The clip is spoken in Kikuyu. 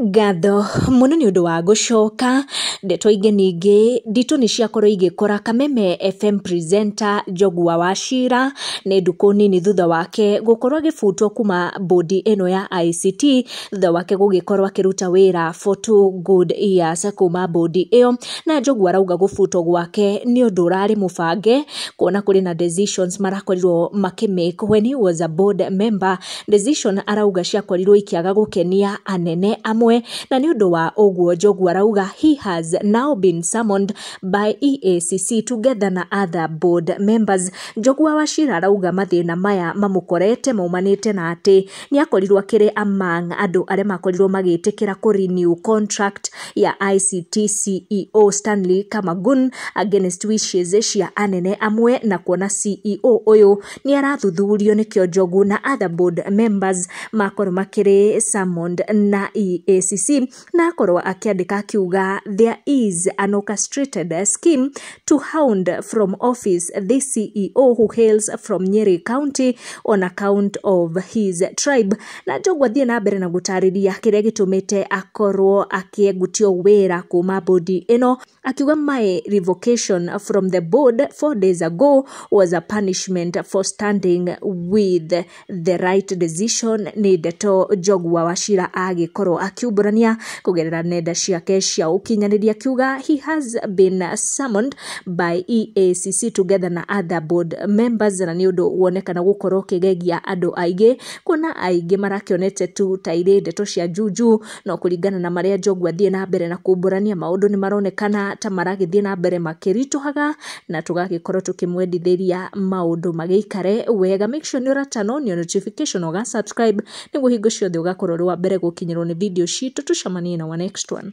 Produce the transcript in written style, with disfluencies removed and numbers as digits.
Ngatho mũno nĩ ũndũ wa gũcoka. Ndeto ingĩ ningĩ nditũ nĩ ciakorwo igĩkora Kameme FM presenter Njogu wa Wachira nĩ ndukũ nini thutha wake gũkorwo agĩbutwo kuma bodi ĩno ya ICT, thutha wake gũgĩkorwo akĩruta wĩra for 2 good years kuma bodi ĩyo. Na Njogu arauga gũbutwo gwake nĩ ũndũ ũrarĩ mũbange, kuona kũrĩ na decisions marakorirwo makĩmake when he was a board member. Decision arauga ciakorirwo ikĩaga gũkenia anene amwe, na nĩ ũndũ wa ũguo Njogu arauga he has now been summoned by EACC together na other board members. Njogu wa Wachira arauga mathĩna maya mamũkorete maumanĩte na atĩ nĩ akorirwo akĩrĩ among andũ arĩa makorirwo magĩtĩkĩra kũ renew contract ya ICT CEO Stanley Kamagun against wishes cia anene amwe, na kuona CEO ũyũ nĩ arathuthurio, nĩkĩo Njogu na other board members makorwo makĩrĩ summoned na EACC. Na akorwo akĩandĩka akiuga there is an orchestrated scheme to hound from office this CEO who hails from Nyeri County on account of his tribe. Na Njogu athiĩ na mbere na gũtarĩria kĩrĩa gĩtũmĩte akorwo akĩengutio wĩra kuma bodi ĩno, akiuga my revocation from the board 4 days ago was a punishment for standing with the right decision. Nĩ ndeto Njogu wa Wachira agĩkorwo akiumbũrania kũgerera nenda ciake cia ũkinyanĩria, akiuga he has been summoned by EACC together na other board members. Na nĩ ũndũ wonekana gũkorwo ũkĩgegia andũ aingĩ, kuona aingĩ marakĩonete tu ta irĩ ndeto cia juju, no kũringana na marĩa Njogu athiĩ na mbere na kumbũrania, maũndũ nĩ maronekana ta maragĩthiĩ na mbere makĩritũhaga, na tũgagĩkorwo tũkĩmwendithĩria maũndũ magĩikare wega. Make sure nĩ ũra turn on your notification, ũga subscribe nĩguo hingo ciothe ũgakorwo ũrĩ wa mbere gũkinyĩrwo nĩ video citũ. Tũcemanie na wa next one.